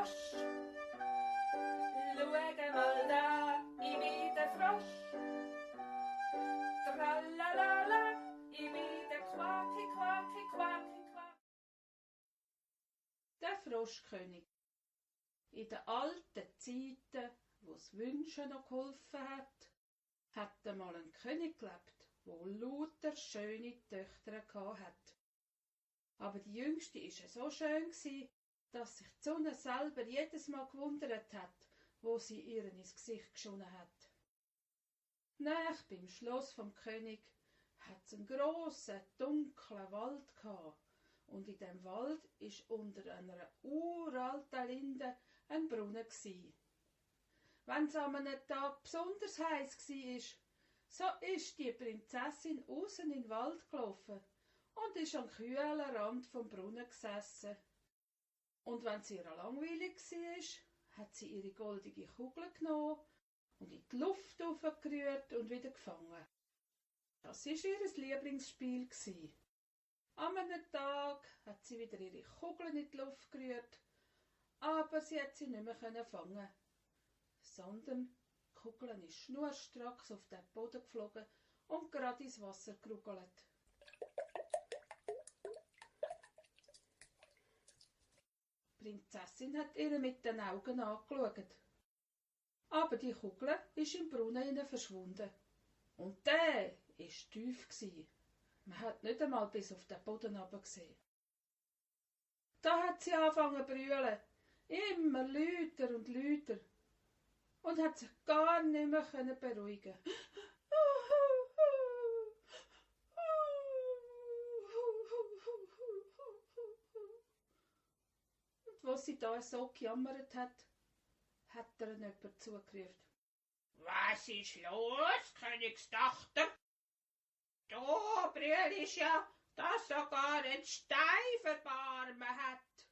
Frosch. Schau mal da, ich bin der Frosch. Tralalala, ich bin der Quaki, Quaki, Quaki, Quaki. Der Froschkönig. In den alten Zeiten, wo das Wünschen noch geholfen hat einmal ein König gelebt, der lauter schöne Töchter hatte. Aber die jüngste war so schön, dass sich die Sonne selber jedes Mal gewundert hat, wo sie ihr ins Gesicht geschonen hat. Nach beim Schloss vom König hat's einen grossen, dunklen Wald gehabt, und in dem Wald ist unter einer uralten Linde ein Brunnen gsi. Wenn's an einem Tag besonders heiß war, so ist die Prinzessin außen in den Wald gelaufen und ist am kühlen Rand vom Brunnen gesessen. Und wenn's ihr langweilig war, hat sie ihre goldige Kugel genommen und in die Luft aufgerührt und wieder gefangen. Das war ihr Lieblingsspiel. An einem Tag hat sie wieder ihre Kugeln in die Luft gerührt, aber sie hat sie nicht mehr fangen, sondern die Kugel ist schnurstracks auf den Boden geflogen und gerade ins Wasser gerugelt. Die Prinzessin hat ihr mit den Augen angeschaut. Aber die Kugel ist im Brunnen verschwunden. Und der war tief. Man hat nicht einmal bis auf den Boden gesehen. Da hat sie angefangen zu brüllen, immer lauter und lauter, und hat sich gar nicht mehr beruhigen. Und als sie da so gejammert hat ihr jemand zugerufen. Was ist los, Königstochter? Du brüllst ja, dass sogar ein Stein Verbarmen hat.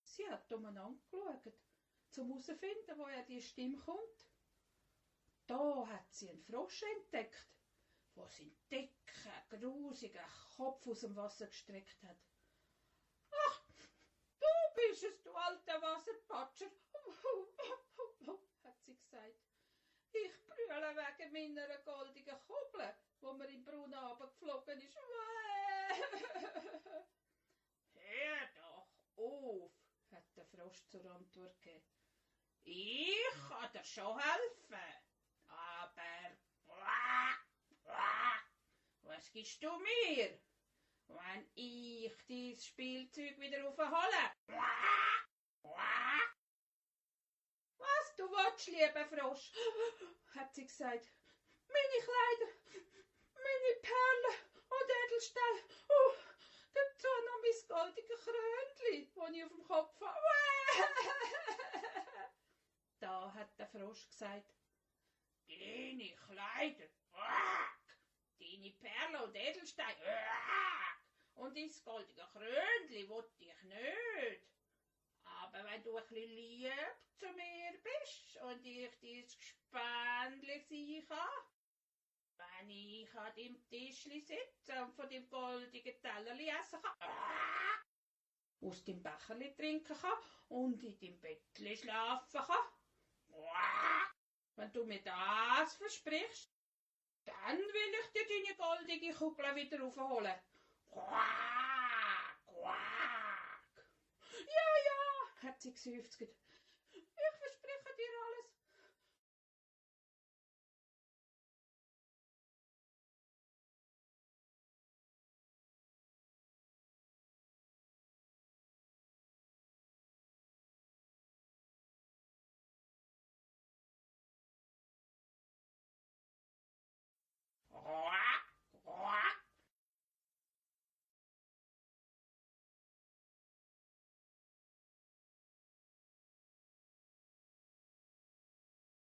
Sie hat umeinander geschaut, um herauszufinden, woher die Stimme kommt. Da hat sie einen Frosch entdeckt, der seinen dicken, grusigen Kopf aus dem Wasser gestreckt hat. Ach, du bist es, du alter Wasserpatscher, hat sie gesagt. Ich brülle wegen meiner goldigen Kugel, wo mir im Brunnen runtergeflogen ist. Hör doch auf, hat der Frosch zur Antwort gegeben. Ich kann dir schon helfen, aber was gibst du mir, wenn ich dein Spielzeug wieder aufhole? Was du willst, lieber Frosch, hat sie gesagt. Meine Kleider, meine Perlen und Edelsteine, dazu noch mein goldiges Krönchen, das ich auf dem Kopf habe. Da hat der Frosch gesagt, deine Kleider, deine Perlen und Edelsteine und dein goldige Krönchen will ich nicht. Aber wenn du ein bisschen lieb zu mir bist und ich dein Gespendli sein kann, wenn ich an deinem Tischli sitze und von deinem goldigen Tellerli essen kann, aus deinem Becherli trinken kann und in deinem Bettli schlafen kann, wenn du mir das versprichst, dann will ich dir deine goldige Kugel wieder aufholen. Quack, quack. Ja, hat sie geseufzt.